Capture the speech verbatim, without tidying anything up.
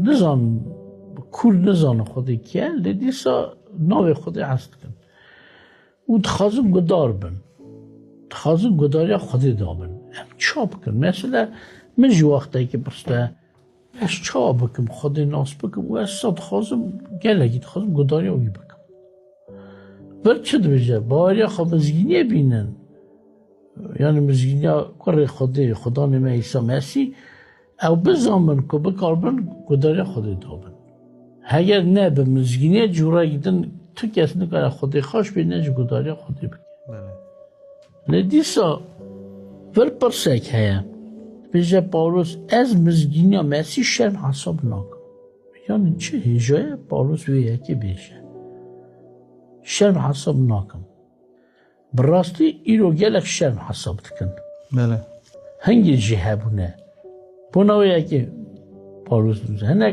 Nizan, kûr nizanin Xwedê kî ye, lê dîsa navê Xwedê hez dikin. Û dixwazin gudar bin. Dixwazin gudariya Xwedê dabin. Em ça bikin? Mesela, min jî wextekî pirste, ez ça bikim, Xwedê nas bikim û ez sa dixwazim, gelekî dixwazim gudariya wî bikim. Vir çi dibêje? Baweriya xwe mizgîniyê bînin. Yani mizgîniya kurê Xwedê, Xudanê me Îsa Mesîh, ew bizanin ku bikaribin gudariya Xwedê dabin. Heger ne bi mizgîniyê cûrek din tu kes nikare Xwedê xweş bê, ne jî gudariya Xwedê bike. Belê. Lê dîsa vir pirsek heye. Dibêje Pawlos, ez mizgîniya Mesîh şerm hesab nakim. Yani çi hêja ye Pawlos vê yekê bêje? Şerm hesab nakim. Bi rastî îro gelek şerm hesab dikin. Belê. Hingê jî hebûne. Bona wê yekê Pawlos dibêje. Hine